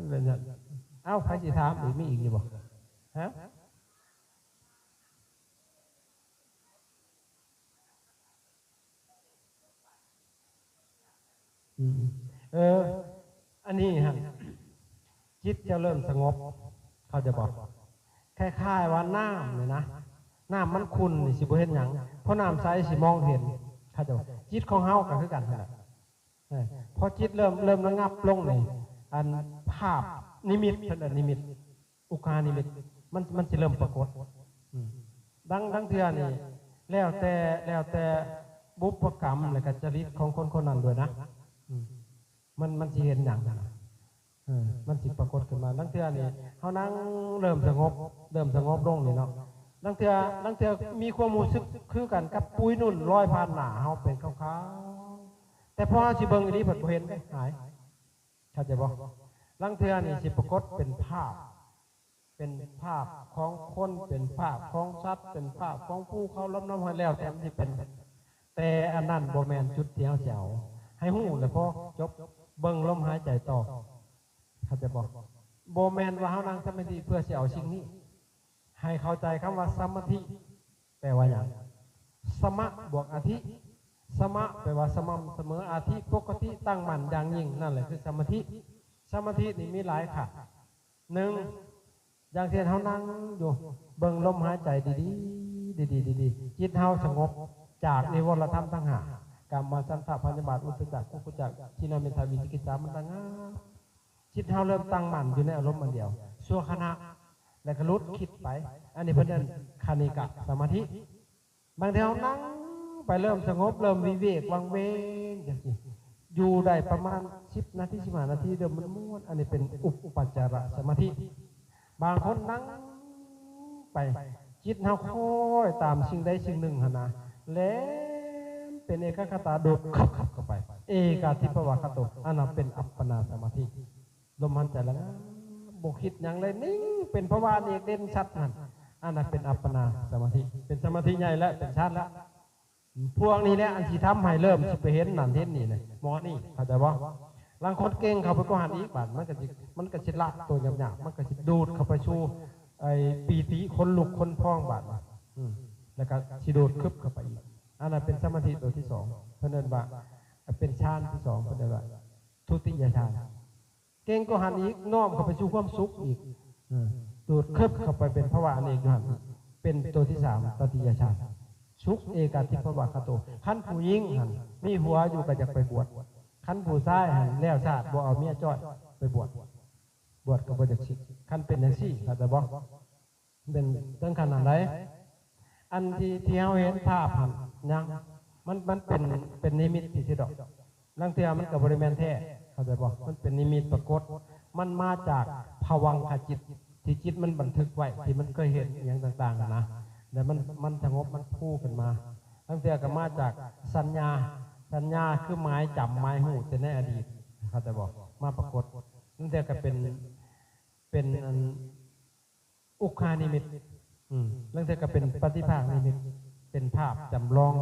ເປັນຫຍັງ? ເອົ້າ ໃຜຊິຖາມອີກ? ມີອີກຢູ່ບໍ່? ຮະ? ອືມ ເອີ ອັນນີ້ຫັ້ນ ຈິດຈະເລີ່ມສະຫງົບ ເຂົ້າໃຈບໍ່? ຄ້າຍໆວ່ານ້ຳນີ້ນະ ນ້ຳມັນຂຸ່ນນີ້ຊິບໍ່ເຫັນຫຍັງ ເພາະນ້ຳໃສຊິມອງເຫັນ ເຂົ້າໃຈບໍ່? ຈິດຂອງເຮົາກໍຄືກັນຫັ້ນແຫຼະ ເອີ ພໍຈິດເລີ່ມ ເລີ່ມລະງັບລົງນີ້ ອັນພາບນິມິດ ເພິ່ນເອີ້ນນິມິດ ອຸຄານິມິດ ມັນ ມັນຊິເລີ່ມປາກົດ ອືມ ລາງ ລາງເທື່ອນີ້ ແລ້ວແຕ່ ແລ້ວແຕ່ບຸບພະກຳ ແລ້ວກໍຈະລິດຂອງຄົນຄົນນັ້ນດ້ວຍນະ ອືມ ມັນ ມັນຊິເຫັນຫຍັງຫັ້ນນະ ເອີ ມັນຊິປາກົດຂຶ້ນມາ ລາງເທື່ອນີ້ ເຮົານັ່ງເລີ່ມສະຫງົບ ເລີ່ມສະຫງົບລົງນີ້ເນາະ ລາງເທື່ອ ລາງເທື່ອມີຄວາມຮູ້ສຶກຄືກັນກັບປຸຍນຸ່ນລອຍຜ່ານໜ້າເຮົາເປັນຂາວໆ ແຕ່ພໍເຮົາຊິເບິ່ງອີ່ຫຼີ ເພິ່ນບໍ່ເຫັນເດ້ ຫາຍ ເຂົ້າໃຈບໍ່? ລາງເທື່ອນີ້ຊິປາກົດເປັນພາບ ເປັນພາບຂອງຄົນ ເປັນພາບຂອງສັດ ເປັນພາບຂອງພູເຂົາ ລຳນ້ຳຫ້ວຍ ແລ້ວແຕ່ມັນຊິເປັນ ແຕ່ອັນນັ້ນບໍ່ແມ່ນຈຸດທີ່ເຮົາຊິເອົາ ໃຫ້ຮູ້ແລ້ວພໍ ຈົບ ເບິ່ງລົມຫາຍໃຈຕໍ່ ເຂົ້າໃຈບໍ່? ບໍ່ແມ່ນວ່າເຮົານັ່ງສະມາທິເພື່ອຊິເອົາສິ່ງນີ້ ໃຫ້ເຂົ້າໃຈຄຳວ່າສະມາທິ ແປວ່າຫຍັງ? ສະມະບວກອະທິ ສະມະແປວ່າສະໝ່ຳສະເໝີ ອະທິປົກກະຕິ ຕັ້ງໝັ້ນຢ່າງຍິ່ງ ນັ້ນແຫຼະຄືສະມາທິ ສະມາທິນີ້ມີຫຼາຍຂັ້ນ ໜຶ່ງ ຢ່າງເຊັ່ນເຮົານັ່ງຢູ່ ເບິ່ງລົມຫາຍໃຈດີໆ ດີໆ ດີໆ ຈິດເຮົາສະຫງົບຈາກນິວອນທຳທັງຫ້າ ກາມະ ສັນທະ ພະຍາບາດ ອຸດຈະ ກຸກຄຸຈະ ທີນະ ມິດຖາ ວິຈິກິດສາ ມັນລະງັບ ຈິດເຮົາເລີ່ມຕັ້ງໝັ້ນຢູ່ໃນອາລົມອັນດຽວ ຊົ່ວຂະນະ ແລ້ວກໍຫຼຸດຄິດໄປ ອັນນີ້ເພິ່ນເອີ້ນຄະນິກະສະມາທິ ບາງເທື່ອເຮົານັ່ງໄປເລີ່ມສະຫງົບ ເລີ່ມວິເວກວັງເວງຈັ່ງຊີ້ ຢູ່ໄດ້ປະມານສິບນາທີ ສິບຫ້ານາທີ ເລີ່ມມ່ວນໆ ອັນນີ້ເປັນອຸປະຈາລະສະມາທິ ບາງຄົນນັ່ງໄປ ຈິດເຮົາຄ້ອຍຕາມສິ່ງໃດສິ່ງໜຶ່ງຫັ້ນນະ ແລ່ນເປັນເອກະຄະຕາ ໂດດຄັບໆເຂົ້າໄປ ເອກາທິປະວາຄະໂຕ ອັນນັ້ນເປັນອັບປະນາສະມາທິ ລົມຫາຍໃຈລະງັບ ບໍ່ຄິດຫຍັງເລີຍ ນິ່ງເປັນພາວະອະເນກເດັ່ນຊັດນັ້ນ ອັນນັ້ນເປັນອັບປະນາສະມາທິ ເປັນສະມາທິໃຫຍ່ແລ້ວ ເປັນຊານແລ້ວ ພວກນີ້ແຫຼະອັນຊິທຳໃຫ້ເລີ່ມຊິໄປເຫັນນັ້ນເຫັນນີ້ນະ ໝໍນີ້ ເຂົ້າໃຈບໍ່? ລາງຄົນເກັ່ງເຂົ້າໄປກວ່າຫັ້ນອີກ ບາດມັນກໍຊິ ມັນກໍຊິລະໂຕຫຍາບໆ ມັນກໍຊິດູດເຂົ້າໄປສູ່ໄອ້ປີຕິ ຂົນລຸກຂົນພອງບາດນີ້ ອືມ ແລ້ວກໍຊິໂດດຄຶບເຂົ້າໄປອີກ ອັນນັ້ນເປັນສະມາທິໂຕທີສອງ ເພິ່ນເອີ້ນວ່າ ເປັນຊານທີສອງ ເພິ່ນເອີ້ນວ່າທຸຕິຍະຊານ ເກັ່ງກວ່າຫັ້ນອີກ ນ້ອມເຂົ້າໄປສູ່ຄວາມສຸກອີກ ເອີ ໂດດຄຶບເຂົ້າໄປເປັນພາວະອະເນກຢູ່ຫັ້ນ ເປັນໂຕທີສາມ ຕະຕິຍະຊານ ສຸກເອກາທິປະວາຄະໂຕ ຄັນຜູ້ຍິງຫັ້ນມີຜົວຢູ່ກໍຢາກໄປບວດ ຄັນຜູ້ຊາຍຫັ້ນແລ້ວຊາດບໍ່ເອົາເມຍຈ້ອຍໄປບວດ ບວດກໍບໍ່ຢາກສິກ ຄັນເປັນຈັ່ງຊີ້ ເຂົ້າໃຈບໍ່? ເປັນເຖິງຂະໜາດໃດ? ອັນທີ່ ທີ່ເຮົາເຫັນພາບຫັ້ນຍັງ ມັນ ມັນເປັນ ເປັນນິມິດຊື່ໆດອກ ລາງເທື່ອມັນກໍບໍ່ໄດ້ແມ່ນແທ້ ເຂົ້າໃຈບໍ່? ມັນເປັນນິມິດປາກົດ ມັນມາຈາກພະວັງຄະຈິດ ທີ່ຈິດມັນບັນທຶກໄວ້ ທີ່ມັນເຄີຍເຫັນອີ່ຫຍັງຕ່າງໆຫັ້ນນະ ແລ້ວມັນ ມັນສະຫງົບ ມັນຟູຂຶ້ນມາ ລາງເທື່ອກໍມາຈາກສັນຍາ ສັນຍາຄືໝາຍຈຳ ໝາຍຮູ້ແຕ່ໃນອະດີດ ເຂົ້າໃຈບໍ່? ມາປາກົດ ລາງເທື່ອກໍເປັນ ເປັນອັນ ອຸຄານິມິດ ອືມ ລາງເທື່ອກໍເປັນປະຕິພາກນິມິດ ເປັນພາບຈຳລອງ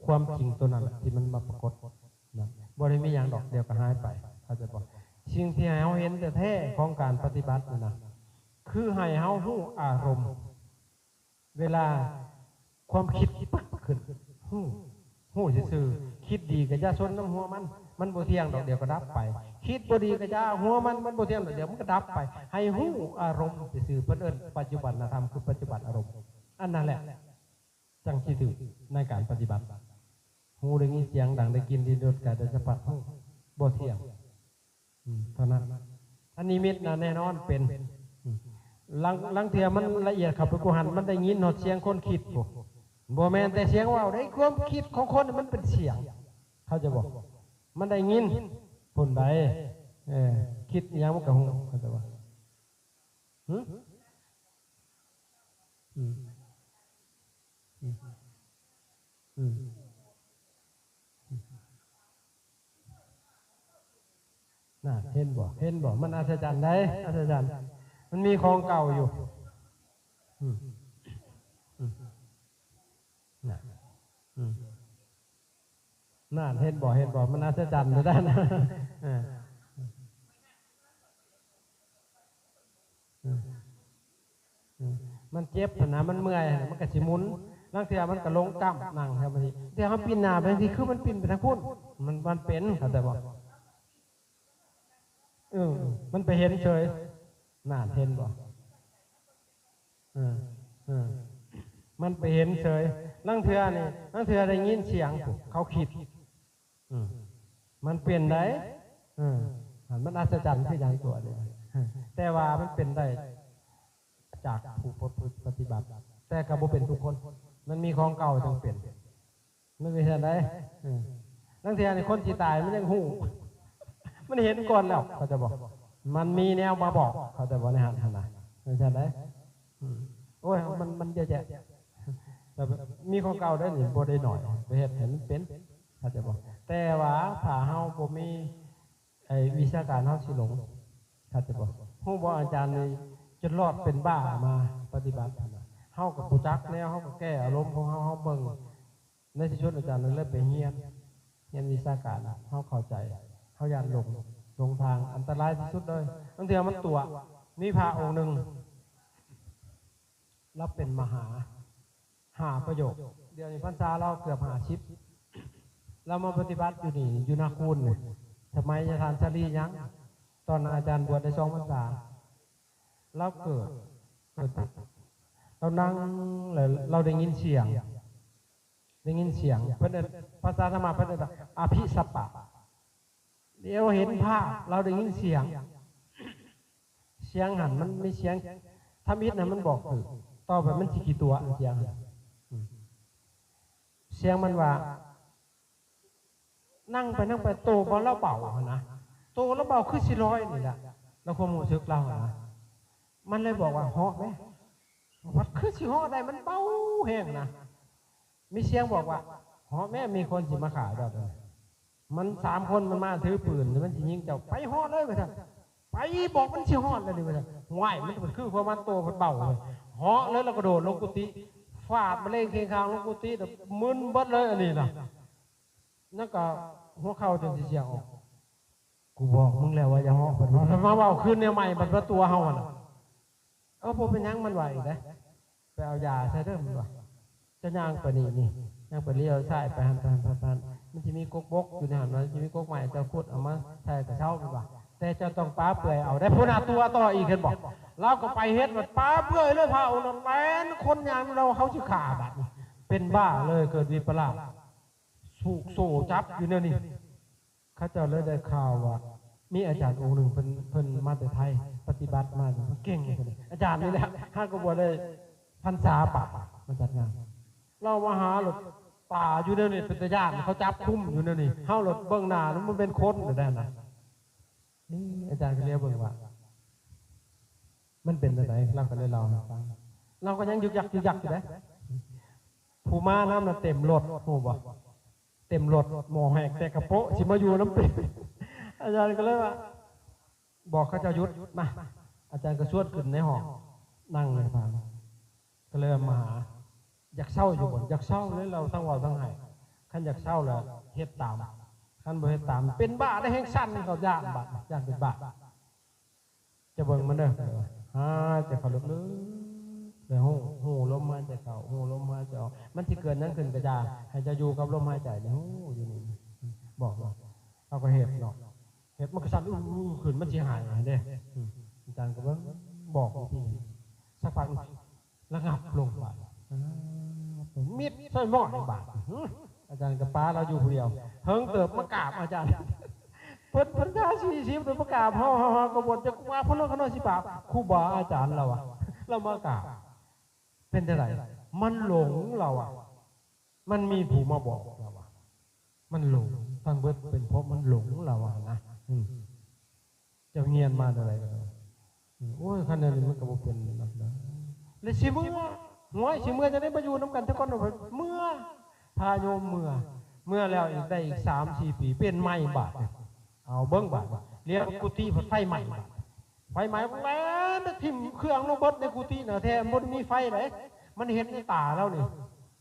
ຄວາມຈິງໂຕນັ້ນແຫຼະ ທີ່ມັນມາປາກົດນະ ບໍ່ໄດ້ມີຫຍັງດອກ ດຽວກໍຫາຍໄປ ເຂົ້າໃຈບໍ່? ສິ່ງທີ່ໃຫ້ເຮົາເຫັນແທ້ໆຂອງການປະຕິບັດນີ້ນະ ຄືໃຫ້ເຮົາຮູ້ອາລົມ ເວລາຄວາມຄິດປຶກຂຶ້ນ ຮູ້ ຮູ້ຊື່ໆ ຄິດດີກໍຢ່າຊົນນຳຫົວມັນ ມັນບໍ່ທ່ຽງດອກ ດຽວກໍດັບໄປ ຄິດບໍ່ດີກໍຢ່າຫົວມັນ ມັນບໍ່ທ່ຽງດອກ ດຽວມັນກໍດັບໄປ ໃຫ້ຮູ້ອາລົມຊື່ໆ ເພິ່ນເອີ້ນປັດຈຸບັນນະທຳ ຄືປັດຈຸບັນອາລົມ ອັນນັ້ນແຫຼະ ຈັ່ງຊິຖືກໃນການປະຕິບັດ ຫູໄດ້ຍິນສຽງດັງ ໄດ້ກິ່ນລິ້ນລົດ ກາຍໄດ້ສຳຜັດ ຮູ້ ບໍ່ທ່ຽງ ອືມ ເທົ່ານັ້ນ ອັນນິມິດນະແນ່ນອນເປັນ ອືມ ລາງ ລາງເທື່ອມັນລະອຽດເຂົ້າໄປກວ່າຫັ້ນ ມັນໄດ້ຍິນຮອດສຽງຄົນຄິດພຸ້ນ ບໍ່ແມ່ນແຕ່ສຽງເວົ້າເດ້ ຄວາມຄິດຂອງຄົນມັນເປັນສຽງ ເຂົ້າໃຈບໍ່? ມັນໄດ້ຍິນພຸ້ນໃດ ເອີ ຄິດອີ່ຫຍັງມັນກໍຮູ້ ເຂົ້າໃຈບໍ່? ຫື? ອືມ ອືມ ອືມ ນັ້ນ ເຫັນບໍ່? ເຫັນບໍ່? ມັນອັດສະຈັນໃດ໋ ອັດສະຈັນ ມັນມີຂອງເກົ່າຢູ່ ອືມ ອືມ ນັ້ນ ອືມ ນັ້ນ ເຫັນບໍ່? ເຫັນບໍ່? ມັນອັດສະຈັນຢູ່ນັ້ນ ເອີ. ອືມ ອືມ ມັນເຈັບຫັ້ນນະ ມັນເມື່ອຍຫັ້ນນະ ມັນກໍຊິໝຸນ. ລາງເທື່ອມັນກໍລົງກ້ຳ ນັ່ງແຖວນີ້ ແຕ່ເຮົາປິ່ນໜ້າໄປຈັ່ງຊີ້ ຄືມັນປິ່ນໄປທາງພຸ້ນ ມັນ ມັນເປັນ ເຂົ້າໃຈບໍ່? ເອີ ມັນໄປເຫັນເສີຍ ນັ້ນ ເຫັນບໍ່? ເອີ ເອີ ມັນໄປເຫັນເສີຍ. ລາງເທື່ອນີ້ ລາງເທື່ອໄດ້ຍິນສຽງ ເຂົາຄິດ ອືມ ມັນເປັນໄດ໋ ເອີ ມັນອັດສະຈັນຄືຫຍັງຕົວນີ້ ແຕ່ວ່າມັນເປັນໄດ້ຈາກຜູ້ປະພຶດປະຕິບັດ ແຕ່ກໍບໍ່ເປັນທຸກຄົນ ມັນມີຂອງເກົ່າຈຶ່ງເປັນ ມັນເປັນຈັ່ງໃດ? ເອີ ລາງເທື່ອນີ້ຄົນຊິຕາຍມັນຍັງຮູ້ ມັນເຫັນກ່ອນແລ້ວ ເຂົ້າໃຈບໍ່? ມັນມີແນວມາບອກ ເຂົ້າໃຈບໍ່? ໃນຫັ້ນຫັ້ນນະ ເປັນຈັ່ງໃດ? ອືມ ໂອ້ຍ ມັນ ມັນເຍາະແຍະ ແບບມີຂອງເກົ່າໄດ້ນີ້ ບໍ່ໄດ້ໜ້ອຍ ໄປເຮັດໃຫ້ມັນເປັນ ເຂົ້າໃຈບໍ່? ແຕ່ວ່າຖ້າເຮົາບໍ່ມີໄອ້ວິຊາການ ເຮົາຊິຫຼົງ ເຂົ້າໃຈບໍ່? ຮູ້ບໍ່ ອາຈານນີ້ຈົນລອດເປັນບ້າມາປະຕິບັດ ເຮົາກໍບໍ່ຈັກແນວ ເຮົາກໍແກ້ອາລົມຂອງເຮົາ ເຮົາເບິ່ງ ໃນທີ່ສຸດອາຈານເລີຍໄປຮຽນ ຮຽນວິຊາການ ເຮົາເຂົ້າໃຈ ເຮົາຢ້ານຫຼົງ ຫຼົງທາງ ອັນຕະລາຍທີ່ສຸດເລີຍ ບາງເທື່ອມັນຕົວະ. ມີພະອົງໜຶ່ງ ລາວເປັນມະຫາ ຫ້າປະໂຫຍກ ດຽວນີ້ພັນສາລາວເກືອບຫ້າສິບ ລາວມາປະຕິບັດຢູ່ນີ້ ຢູ່ນາຄູນນີ້ ສະໄໝອາຈານສາລີຍັງ ຕອນນັ້ນອາຈານບວດໄດ້ສອງພັນສາ ລາວເກີດ ເກີດ ລາວນັ່ງ ແລ້ວລາວໄດ້ຍິນສຽງ ໄດ້ຍິນສຽງ ເພິ່ນເອີ້ນ ພາສາທຳມະເພິ່ນເອີ້ນວ່າ ອະພິສະປະ ແລ້ວເຫັນພາບ ລາວໄດ້ຍິນສຽງ ສຽງຫັ້ນມັນມີສຽງທຳອິດນະ ມັນບອກຖືກ ຕໍ່ໄປມັນຊິຂີ້ຕົວະ ສຽງຫັ້ນ ອືມ ສຽງມັນວ່າ ນັ່ງໄປນັ່ງໄປ ໂຕບໍ່ລາວເບົາຫັ້ນນະ ໂຕລາວເບົາຄືຊິລອຍນີ້ແຫຼະ ໃນຄວາມຮູ້ສຶກລາວຫັ້ນນະ ມັນເລີຍບອກວ່າ ເຫາະແມ້ ວ່າຄືຊິເຫາະໄດ້ ມັນເບົາແຮງນະ ມີສຽງບອກວ່າ ເຫາະແມ້ ມີຄົນຊິມາຂ້າເຈົ້າ. ມັນສາມຄົນ ມັນມາຖືປືນ ມັນຊິຍິງເຈົ້າ ໄປເຫາະເລີຍວ່າຊັ້ນ ໄປບອກມັນຊິຮອດແລ້ວນີ້ວ່າຊັ້ນ. ຫ້ວຍ ມັນກໍຄືພວກມັນໂຕເພິ່ນເບົາເວີຍ ເຫາະເລີຍ ແລ້ວກະໂດດລົງກຸຕິ ຟາດມະເລັງເຄງຄາງລົງກຸຕິ ແລ້ວມຶນເບິດເລີຍອັນນີ້ນະ. ນັ້ນກໍຫົວເຂົ່າຈົນຊິສຽງອອກ ກູບອກມຶງແລ້ວວ່າຢ່າເຫາະ ເພິ່ນມາເວົ້າຄືນແນວໃໝ່ ບັດມາຕົວະເຮົາຫັ້ນນະ. ເອີ ບໍ່ເປັນຫຍັງ ມັນວ່າອີກເດ້ ໄປເອົາຢາໃສ່ເດີ ມັນວ່າ ເຈົ້າຍ່າງໄປນີ້ ນີ້ ຍ່າງໄປລ້ຽວຊ້າຍໄປຫັ້ນ ໄປຫັ້ນ ໄປຫັ້ນ ມັນຊິມີກົກບົກຢູ່ໃນຫັ້ນ ມັນຊິມີກົກໄມ້ ເຈົ້າຂຸດເອົາມາໃສ່ກະເຊົາ ມັນວ່າ ແຕ່ເຈົ້າຕ້ອງປາເປື່ອຍເອົາໄດ໋. ພຸ້ນນະ ຕົວະຕໍ່ອີກ ເຫັນບໍ່? ລາວກໍໄປເຮັດ ບັດປາເປື່ອຍເລີຍ ພະອົງນັ້ນແລ່ນຄົນຍ່າງ ລາວ ເຂົາຊິຂ້າບັດນີ້ ເປັນບ້າເລີຍ ເກີດວິປະລາດ ຖືກໂສ້ຈັບຢູ່ແນວນີ້. ເຂົາເຈົ້າເລີຍໄດ້ຂ່າວວ່າ ມີອາຈານອົງໜຶ່ງ ເພິ່ນ ເພິ່ນມາແຕ່ໄທ ປະຕິບັດມາ ເພິ່ນເກັ່ງ ອາຈານນີ້ແຫຼະ ຫາກໍບໍ່ໄດ້ພັນສາປາຍ ມາຈັດງານ ລາວມາຫາໂລດ ຕາຢູ່ແນວນີ້ເປັນຕາຢ້ານ ເຂົາຈັບຄຸມຢູ່ແນວນີ້ ເຮົາໂລດເບິ່ງໜ້າ ມັນບໍ່ແມ່ນຄົນແທ້ນະ. ນີ້ອາຈານກໍລຽວເບິ່ງວ່າ ມັນເປັນຈັ່ງໃດ ລາວກໍເລີຍເລົ່າໃຫ້ຟັງ ລາວກໍຍັງຍຶກຍັກຍຶກຍັກຢູ່ເດ້. ຜູ້ມານຳນະເຕັມລົດ ຮູ້ບໍ່? ເຕັມລົດ ໝໍ້ແຫກແຕກກະໂປະ ຊິມາຢູ່ນຳເປັນ. ອາຈານກໍເລີຍວ່າ ບອກເຂົາເຈົ້າຢຸດ ມາ ອາຈານກໍຊວນຂຶ້ນໃນຫ້ອງ ນັ່ງໃນຟັງ ກໍເລີຍມາຫາ ຢາກເຊົາຢູ່ບໍ່? ຢາກເຊົາເລີຍ ລາວທັງເວົ້າທັງໄຫ້. ຄັນຢາກເຊົາແລ້ວເຮັດຕາມ ຄັນບໍ່ເຮັດຕາມ ເປັນບ້າໄດ້ ແຮງສັ່ນ ເຂົາຢ້ານບາດ ຢ້ານເປັນບ້າ. ຈະເບິ່ງມັນເດີ ຫາຍໃຈເຂົ້າເລິກໆ ແລ້ວຮູ້ ຮູ້ລົມຫາຍໃຈເຂົ້າ ຮູ້ລົມຫາຍໃຈອອກ. ມັນຊິເກີດຫຍັງຂຶ້ນກໍຢ່າ ໃຫ້ເຈົ້າຢູ່ກັບລົມຫາຍໃຈນີ້ ຮູ້ຢູ່ນີ້ ບອກເນາະ. ເຮົາກໍເຮັດເນາະ ເຮັດມັນກໍສັ່ນ ອື ຂຶ້ນ ມັນຊິຫາຍເດ້. ອາຈານກໍເບິ່ງ ບອກວິທີ ສັກພັກ ລະງັບລົງບາດ ມິດໃສ່ໝ້ອຍບາດ. ອາຈານກໍປາລາວຢູ່ຜູ້ດຽວ ເຫິງເຕີບມາກາບອາຈານ ເພິ່ນພັນສາສີ່ສິບ ເພິ່ນມາກາບເຮົາ ເຮົາ ເຮົາກໍບໍ່ຈັກວ່າເພິ່ນເນາະ ຂະນ້ອຍຊິບາບ ຄູບາອາຈານລາວວ່າ ລາວມາກາບ. ເປັນຈັ່ງໃດ? ມັນຫຼົງລາວວ່າ ມັນມີຜູ້ມາບອກລາວວ່າ ມັນຫຼົງ ທັງເບິດເປັນເພາະມັນຫຼົງລາວວ່ານະ. ເຈົ້າຮຽນມາແນວໃດກໍໄດ້ ໂອ້ຍ ຄັນແນວນີ້ມັນກໍບໍ່ເປັນດອກເດີ. ແລ້ວຊິເມືອ ຫ້ວຍ ຊິເມືອຈັ່ງໃດ ມາຢູ່ນຳກັນແຕ່ກ່ອນ ເມືອ ພາໂຍມເມືອ ເມືອແລ້ວອີກ ໄດ້ອີກສາມສີ່ປີ ເປັນໃໝ່ບາດ. ເອົາເບິ່ງບາດ ລ້ຽວກຸຕິພັດໄຟໄໝ້ບາດ ໄຟໄໝ້ ແລ່ນຖິ້ມເຄື່ອງລົງເບິດໃນກຸຕິນະ ແທ້ບໍ່ໄດ້ມີໄຟໃດ ມັນເຫັນໃນຕາລາວນີ້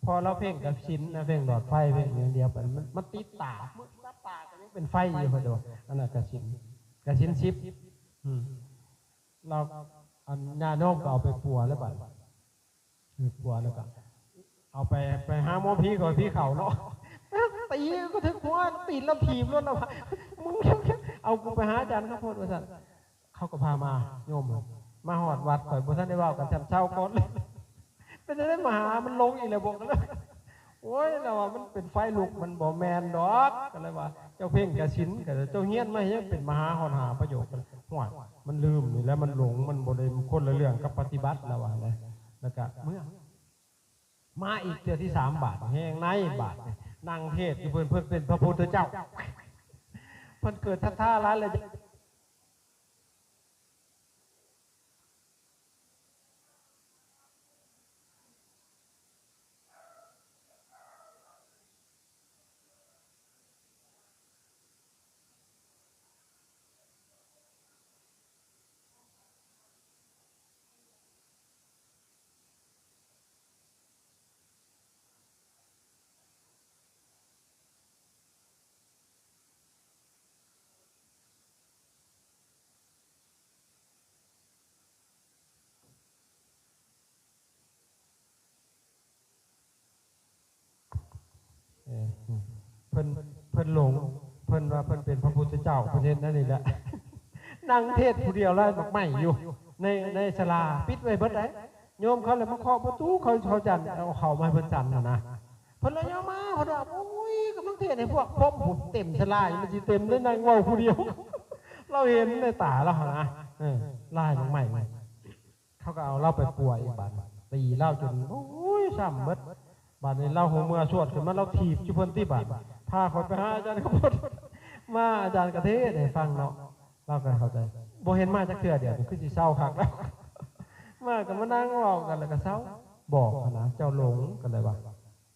ເພາະລາວເພັ່ງກະສິນນະ ເພັ່ງຫຼອດໄຟ ເພັ່ງຢ່າງດຽວໄປ ມັນ ມັນຕິດຕາ ມືດຕາ ຕາກໍຍັງເປັນໄຟຢູ່ ເຂົາເຈົ້າວ່າ ອັນນັ້ນກະສິນ ກະສິນສິບ ອືມ ລາວ ອັນຍາດໂຍມກໍເອົາໄປປົວແລ້ວບັດ ປົວແລ້ວກໍເອົາໄປ ໄປຫາໝໍຜີ ກໍຜີເຂົ້າເນາະ ຕີກໍຖືກຫົວ ຕີນລາວຖີບໂລດລະວ່າ ມຶງເອົາກູໄປຫາອາຈານຂ້າໂພດວ່າຊັ້ນ. ເຂົາກໍພາມາ ໂຍມ ມາຮອດວັດ ຂ້ອຍບໍ່ທັນໄດ້ເວົ້າກັນ ຊັ້ນເຊົາກ່ອນ ເປັນຈັ່ງໃດ ມາຫາ ມັນຫຼົງອີກແລ້ວບໍ ກໍເລີຍ ໂອ້ຍ ລາວວ່າມັນເປັນໄຟລຸກ ມັນບໍ່ແມ່ນດອກ ກໍເລີຍວ່າ ເຈົ້າເພັ່ງກະສິນ ກໍເຈົ້າຮຽນມາ ຍັງເປັນມະຫາຮອດຫ້າປະໂຫຍກ ຫ້ວຍ ມັນລືມນີ້ແຫຼະ ມັນຫຼົງ ມັນບໍ່ໄດ້ ຄົນລະເລື່ອງກັບປະຕິບັດ ລາວວ່ານະ ແລ້ວກໍເມືອ ມາອີກເທື່ອທີສາມ ບາດແຮງໃນ ບາດນີ້ນັ່ງເທດຢູ່ ເພິ່ນ ເພິ່ນເປັນພະພຸດທະເຈົ້າ ເພິ່ນເກີດສັດທາຫຼາຍແລ້ວ. ເອີ ເພິ່ນ ເພິ່ນຫຼົງ ເພິ່ນວ່າເພິ່ນເປັນພະພຸດທະເຈົ້າ ເພິ່ນເຮັດແນວນີ້ແຫຼະ ນັ່ງເທດຜູ້ດຽວລາຍໝາກໄມ້ຢູ່ ໃນ ໃນສາລາ ປິດໄວ້ເບິດໃດ ໂຍມເຂົາລະມາເຄາະປະຕູ ເຂົາ ເຂົາຈັ່ນເອົາເຂົ້າມາໃຫ້ເພິ່ນສັນຫັ້ນນະ ເພິ່ນລະຍ່າງມາ ເພິ່ນວ່າ ໂອ້ຍ ກຳລັງເທດໃຫ້ພວກພົມພຸ້ນ ເຕັມສາລາ ມັນຊິເຕັມໄດ້ນັ່ງເວົ້າຜູ້ດຽວ ລາວເຫັນດ້ວຍຕາລາວຫັ້ນນະ ເອີ ລາຍໝາກໄມ້ ເຂົາກໍເອົາລາວໄປປົວອີກບາດ ຕີລາວຈົນ ໂອ້ຍ ຊ້ຳເບິດ ບາດນີ້ລາວຫົວເມືອຊວດຂຶ້ນມາ ລາວຖີບຈຸເພິ່ນຕິບາດ ພາຂ້ອຍໄປຫາອາຈານກະພົດ ມາອາຈານກະເທດໃຫ້ຟັງເນາະ ລາວກໍເຂົ້າໃຈ ບໍ່ເຫັນມາຈັກເທື່ອ ດຽວນີ້ຄືຊິເຊົາຄັກແລ້ວ ມາກໍມານັ່ງເວົ້າກັນ ແລ້ວກໍເຊົາ ບອກຫັ້ນນະ ເຈົ້າຫຼົງ ກໍເລີຍວ່າ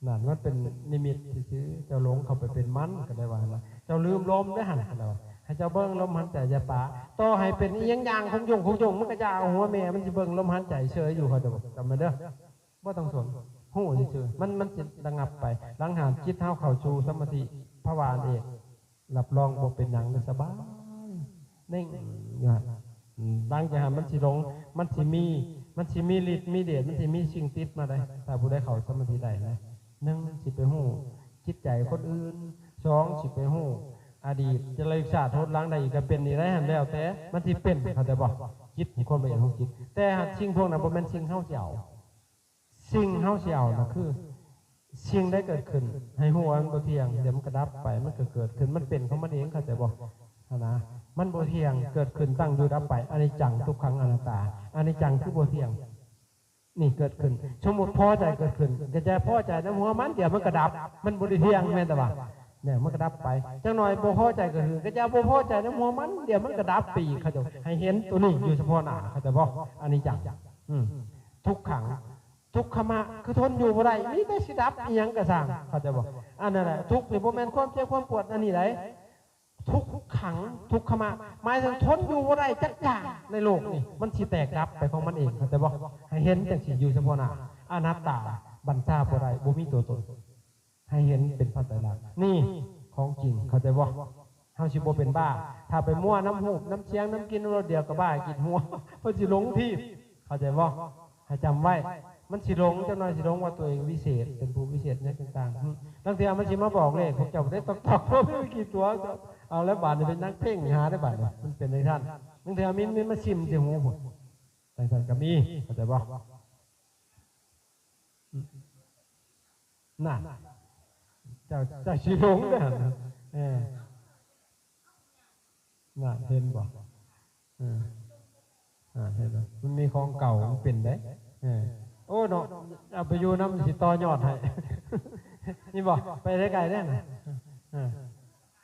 ນັ້ນມັນເປັນນິມິດຊື່ໆ ເຈົ້າຫຼົງເຂົ້າໄປເປັນມັນ ກໍໄດ້ວ່າຫັ້ນນະ ເຈົ້າລືມລົມເດ້ຫັ້ນ ກໍໄດ້ວ່າ ໃຫ້ເຈົ້າເບິ່ງລົມຫາຍໃຈ ຢ່າປະ ຕໍ່ໃຫ້ເປັນອີ່ຫຍັງຢ່າງຄົງຍົງຄົງຍົງ ມັນກໍຢ່າເອົາຫົວແມ່ ມັນຊິເບິ່ງລົມຫາຍໃຈເຊີຍຢູ່ ເຂົາຈະບອກ ຈຳໄວ້ເດີ ບໍ່ຕ້ອງສົນ ຮູ້ຊື່ໆ ມັນ ມັນຊິລະງັບໄປ ຫຼັງຫັ້ນຈິດເຮົາເຂົ້າສູ່ສະມາທິພາວະອັນເອກ ຮັບຮອງບໍ່ເປັນຫຍັງເລີຍ ສະບາຍ ເໜັງຢູ່ຫັ້ນ ຫຼັງຈາກຫັ້ນມັນຊິຫຼົງ ມັນຊິມີ ມັນຊິມີລິດມີເດດ ມັນຊິມີສິ່ງຕິດມາໄດ້ ຖ້າຜູ້ໃດເຂົ້າສະມາທິໄດ້ນະ ໜຶ່ງ ຊິໄປຮູ້ຈິດໃຈຄົນອື່ນ ສອງ ຊິໄປຮູ້ອະດີດຈະລະລຶກຊາດໂທດຫຼັງໄດ້ອີກ ກໍເປັນອີກໄດ້ຫັ້ນ ແລ້ວແຕ່ມັນຊິເປັນ ເຂົ້າໃຈບໍ່? ຈິດ ຄວາມລະອຽດຂອງຈິດ ແຕ່ຫາກສິ່ງພວກນັ້ນບໍ່ແມ່ນສິ່ງເຮົາຊິເອົາ ສິ່ງເຮົາຊິເອົານະຄື ສິ່ງໃດເກີດຂຶ້ນໃຫ້ຮູ້ວ່າມັນບໍ່ທ່ຽງ ດຽວມັນກໍດັບໄປ ມັນກໍເກີດຂຶ້ນ ມັນເປັນຂອງມັນເອງ ເຂົ້າໃຈບໍ່? ຫັ້ນນະ ມັນບໍ່ທ່ຽງ ເກີດຂຶ້ນ ຕັ້ງຢູ່ ດັບໄປ ອະນິດຈັງ ທຸກຂັງ ອະນັດຕາ ອະນິດຈັງຄືບໍ່ທ່ຽງ ນີ້ເກີດຂຶ້ນ ສົມມຸດພໍໃຈເກີດຂຶ້ນ ກໍຈະພໍໃຈນຳຫົວມັນ ດຽວມັນກໍດັບ ມັນບໍ່ໄດ້ທ່ຽງ ແມ່ນແຕ່ວ່າ ແມ່ນ ມັນກໍດັບໄປ ຈັກໜ່ອຍບໍ່ພໍໃຈເກີດຂຶ້ນ ກໍຈະບໍ່ພໍໃຈນຳຫົວມັນ ດຽວມັນກໍດັບໄປອີກ ເຂົາເຈົ້າໃຫ້ເຫັນໂຕນີ້ຢູ່ສະເພາະໜ້າ ເຂົ້າໃຈບໍ່? ອະນິດຈັງ ອືມ ທຸກຂັງ ທຸກຂະມະ ຄືທົນຢູ່ບໍ່ໄດ້ ມີແຕ່ຊິດັບອີ່ຫຍັງກໍຊ່າງ ເຂົ້າໃຈບໍ່? ອັນນັ້ນແຫຼະ ທຸກນີ້ບໍ່ແມ່ນຄວາມເຈັບຄວາມປວດອັນນີ້ໃດ ທຸກຂັງ ທຸກຂະມະ ໝາຍເຖິງທົນຢູ່ບໍ່ໄດ້ຈັກຢ່າງໃນໂລກນີ້ ມັນຊິແຕກດັບໄປຂອງມັນເອງ ເຂົ້າໃຈບໍ່? ໃຫ້ເຫັນຈັ່ງຊີ້ຢູ່ສະເພາະໜ້າ ອະນັດຕາ ບັນຊາບໍ່ໄດ້ ບໍ່ມີຕົວຕົນ ໃຫ້ເຫັນເປັນພະໄຕລັກ ນີ້ຂອງຈິງ ເຂົ້າໃຈບໍ່? ເຮົາຊິບໍ່ເປັນບ້າ ຖ້າໄປມົວນຳຮູບ ນຳສຽງ ນຳກິ່ນ ນຳລົດ ດຽວກໍບ້າກິນຫົວ ເພິ່ນຊິຫຼົງທີບ ເຂົ້າໃຈບໍ່? ໃຫ້ຈຳໄວ້ ມັນຊິຫຼົງ ຈັກໜ່ອຍຊິຫຼົງວ່າຕົວເອງວິເສດ ເປັນຜູ້ວິເສດຫຍັງຕ່າງໆ ລາງເທື່ອມັນຊິມາບອກເລກ ພວກເຈົ້າບໍ່ໄດ້ຕອກໆ ເພາະມີໄວ້ກີ່ຕົວ ເອົາແລ້ວບາດນີ້ເປັນນັກເພັ່ງຫາໄດ້ບາດນີ້ ມັນເປັນຈັ່ງຊັ້ນ ລາງເທື່ອມີ ມີມາຊິມໃສ່ຫູພຸ້ນ ຈັ່ງຊັ້ນກໍມີ ເຂົ້າໃຈບໍ່? ນັ້ນ ເຈົ້າ ເຈົ້າຊິຫຼົງເດ້ ເອີ ນັ້ນ ເຫັນບໍ່? ເອີ ນັ້ນ ເຫັນບໍ່? ມັນມີຂອງເກົ່າ ມັນເປັນເດ້ ເອີ ໂອ້ເນາະ ເອົາໄປຢູ່ນຳ ມັນຊິຕໍ່ຍອດໃຫ້ ເຫັນບໍ່? ໄປໄດ້ໄກເດ້ນະ ເອີ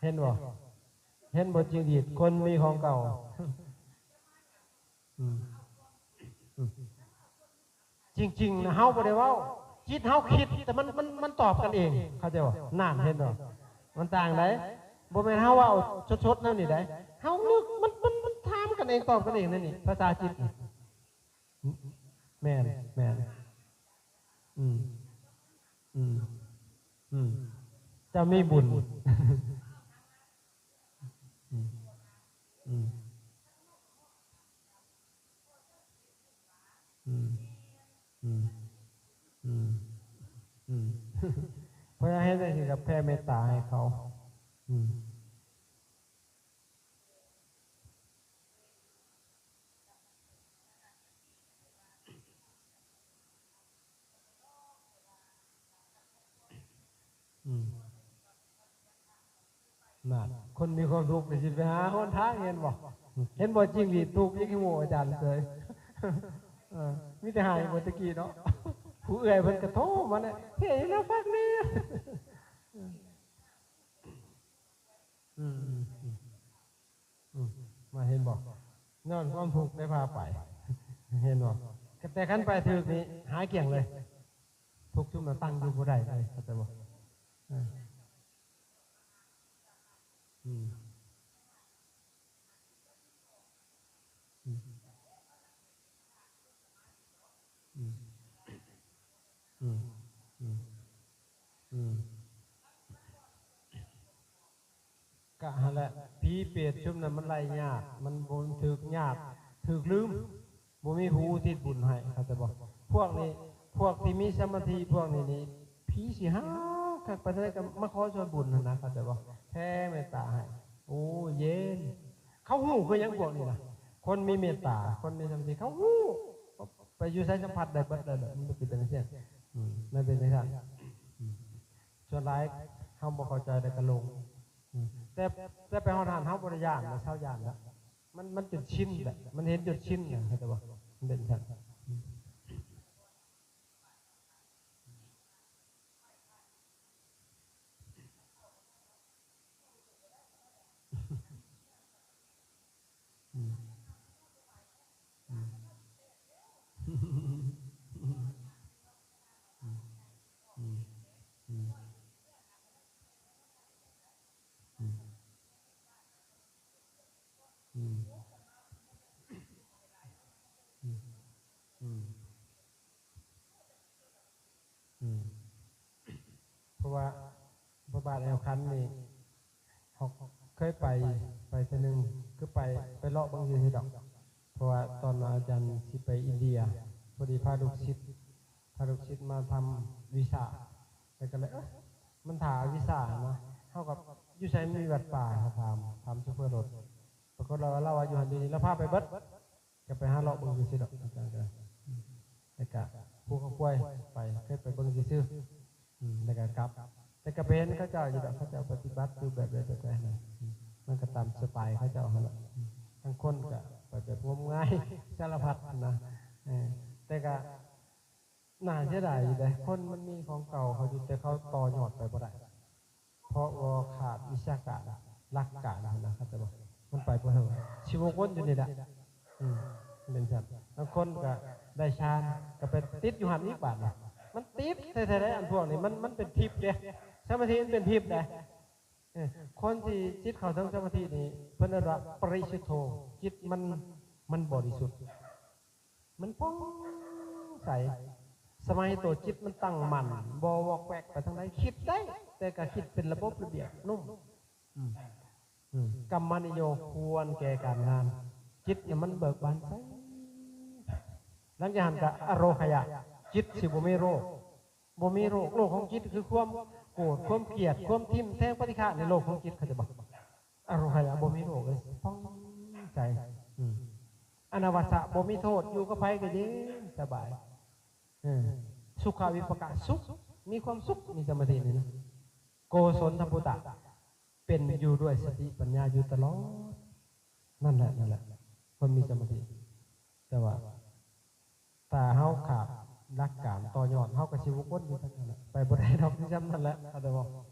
ເຫັນບໍ່? ເຫັນບໍ່? ຈິງດີດ ຄົນມີຂອງເກົ່າ ອືມ ອືມ ຈິງໆນະ ເຮົາບໍ່ໄດ້ເວົ້າ ຈິດເຮົາຄິດ ແຕ່ມັນ ມັນ ມັນຕອບກັນເອງ ເຂົ້າໃຈບໍ່? ນັ້ນ ເຫັນບໍ່? ມັນຕ່າງໃດ ບໍ່ແມ່ນເຮົາເວົ້າສົດໆແນວນີ້ໃດ ເຮົານຶກ ມັນ ມັນ ມັນຖາມກັນເອງ ຕອບກັນເອງແນວນີ້ ພາສາຈິດນີ້ ແມ່ນ ແມ່ນ ອືມ ອືມ ອືມ ເຈົ້າມີບຸນ ອືມ ອືມ. ເພາະເຮົາເຮັດຈັ່ງຊີ້ກໍແຜ່ເມດຕາໃຫ້ເຂົາ. ອືມ. ອືມ ນັ້ນ ຄົນມີຄວາມທຸກນີ້ຊິໄປຫາຫົນທາງ ເຫັນບໍ່? ເຫັນບໍ່? ຈິງຫຼີດທຸກ ຍັງຄືໝູ່ອາຈານເລີຍ. ເອີ ມີແຕ່ໃຫ້ເມື່ອຕະກີ້ເນາະ. ຜູ້ເອື້ອຍເພິ່ນກໍໂທມາແລ້ວ ເຮັດໃຫ້ລາວຟັງແດ່. ອືມ ອືມ ອືມ ອືມ ມາເຫັນບໍ່? ຍ້ອນຄວາມທຸກໄດ້ພາໄປ ເຫັນບໍ່? ແຕ່ຄັນໄປຖືກນີ້ຫາຍກ້ຽງເລີຍ. ທຸກຊຸມນັ້ນຕັ້ງຢູ່ບໍ່ໄດ້ເລີຍ ເຂົ້າໃຈບໍ່? ເອີ ອືມ ອືມ ອືມ ອືມ ອືມ ກະຫັ້ນແຫຼະ ຜີເປດຊຸມນັ້ນມັນໄລ່ຍາກ ມັນບໍ່ ມັນຖືກຍາກ ຖືກລືມ ບໍ່ມີຜູ້ອຸທິດບຸນໃຫ້ ເຂົ້າໃຈບໍ່? ພວກນີ້ ພວກທີ່ມີສະມາທິພວກນີ້ນີ້ ຜີຊິຮ້າຍຄັກປານໃດກໍມາຂໍສ່ວນບຸນຫັ້ນນະ ເຂົ້າໃຈບໍ່? ແຜ່ເມດຕາໃຫ້ ໂອ້ ເຢັນ. ເຂົາຮູ້ຄືຫຍັງພວກນີ້ນະ ຄົນມີເມດຕາ ຄົນມີສະມາທິ ເຂົາຮູ້ ໄປຢູ່ໃສສຳຜັດໄດ້ເບິດເລີຍ ມັນເປັນຈັ່ງຊີ້. ອືມ ມັນເປັນຈັ່ງຊັ້ນ. ອືມ ສ່ວນຫຼາຍເຮົາບໍ່ເຂົ້າໃຈແລ້ວກໍຫຼົງ. ອືມ ແຕ່ ແຕ່ໄປຮອດຫັ້ນເຮົາບໍ່ໄດ້ຢ້ານນະ ເຊົາຢ້ານລະ ມັນ ມັນຈົນຊິນແຫຼະ ມັນເຫັນຈົນຊິນນະ ເຂົ້າໃຈບໍ່? ມັນເປັນຊັ້ນ. ອືມ ອືມ ອືມ ອືມ ອືມ ອືມ ອືມ ອືມ ອືມ ອືມ ເພາະວ່າພະບາດແອວຄັນນີ້ ເຮົາເຄີຍໄປ ໄປເທື່ອໜຶ່ງ ຄືໄປ ໄປເລາະເບິ່ງຊື່ໆດອກ. ເພາະວ່າຕອນອາຈານຊິໄປອິນເດຍ ພໍດີພາລູກສິດ ພາລູກສິດມາທຳວີຊາ ແລ້ວກໍເລີຍ ເອີ ມັນຖ້າວີຊານະ ເຮົາກໍ ຢູ່ໃສມີວັດປ່າ ເຮົາຖາມ ຖາມໂຊເຟີລົດ ປາກົດລາວວ່າ ລາວວ່າຢູ່ຫັ້ນຢູ່ນີ້ ລາວພາໄປເບິດ. ກໍໄປຫາເລາະເບິ່ງຊື່ໆດອກ ອາຈານກໍໄດ້ ແລ້ວກະຜູກເອົາຄວາຍໄປ ເຄີຍໄປເບິ່ງຊື່ໆ ອືມ ແລ້ວກະກັບ ແຕ່ກໍໄປເຫັນເຂົາເຈົ້າຢູ່ດອກ ເຂົາເຈົ້າປະຕິບັດຢູ່ແບບໃດແບບໃດນະ ອືມ ມັນກໍຕາມສະໄຕເຂົາເຈົ້າຫັ້ນລະ ອືມ ບາງຄົນກໍໄປແບບງົມງາຍສາລະພັດນະ ເອີ ແຕ່ກໍໜ້າເສຍດາຍຢູ່ເດ້ ຄົນມັນມີຂອງເກົ່າເຂົາຢູ່ ແຕ່ເຂົາຕໍ່ຍອດໄປບໍ່ໄດ້. ເພາະວ່າຂາດວິຊາການ ຫຼັກການຫັ້ນນະ ເຂົ້າໃຈບໍ່? ມັນໄປບໍ່ເຖິງ ຊິວົນຢູ່ນີ້ແຫຼະ ອືມ ເປັນຊັ້ນ. ບາງຄົນກໍໄດ້ຊານ ກໍໄປຕິດຢູ່ຫັ້ນອີກບາດນີ້ ມັນຕິດແທ້ໆເດ້ ອັນພວກນີ້ ມັນ ມັນເປັນທິບເດ້ ສະມາທິມັນເປັນທິບເດ້. ເອີ ຄົນທີ່ຈິດເຂົ້າເຖິງສະມາທິນີ້ ເພິ່ນເອີ້ນວ່າປະລິສຸດໂທ ຈິດມັນ ມັນບໍລິສຸດ. ມັນຜ່ອງໃສ ສະມາທິໂຕ ຈິດມັນຕັ້ງໝັ້ນ ບໍ່ວອກແວກໄປທາງໃດ ຄິດໄດ້ ແຕ່ກໍຄິດເປັນລະບົບລະບຽບນຸ້ມ ອືມ ອືມ ກຳມະນິໂຍ ຄວນແກ່ການງານ ຈິດນະມັນເບີກບານໃສ. ຫຼັງຈາກນັ້ນກໍອະໂລຄະຍະ ຈິດຊິບໍ່ມີໂລກ ບໍ່ມີໂລກ ໂລກຂອງຈິດຄືຄວາມໂກດ ຄວາມກຽດ ຄວາມຖິ້ມແທງປະຕິຄະ ໃນໂລກຂອງຈິດ ເຂົ້າໃຈບໍ່? ອະໂລຄະຍະ ບໍ່ມີໂລກເລີຍ ຜ່ອງໃສ ອືມ ອະນະວັດສະ ບໍ່ມີໂທດ ຢູ່ກັບໃຜກໍເຢັນສະບາຍ ເອີ ສຸຂະວິປາກະ ສຸກ ມີຄວາມສຸກ ມີສະມາທິນີ້ນະ ໂກສົນທະປຸດຕະ ເປັນຢູ່ດ້ວຍສະຕິປັນຍາຢູ່ຕະຫຼອດ. ນັ້ນແຫຼະ ນັ້ນແຫຼະ ຄົນມີສະມາທິ ແຕ່ວ່າ ຖ້າເຮົາຂາດຫຼັກການຕໍ່ຍອດ ເຮົາກໍຊິວົນຢູ່ທາງນັ້ນແຫຼະ ໄປບໍ່ໄດ້ດອກ ມີສ່ຳນັ້ນແຫຼະ ເຂົ້າໃຈບໍ່?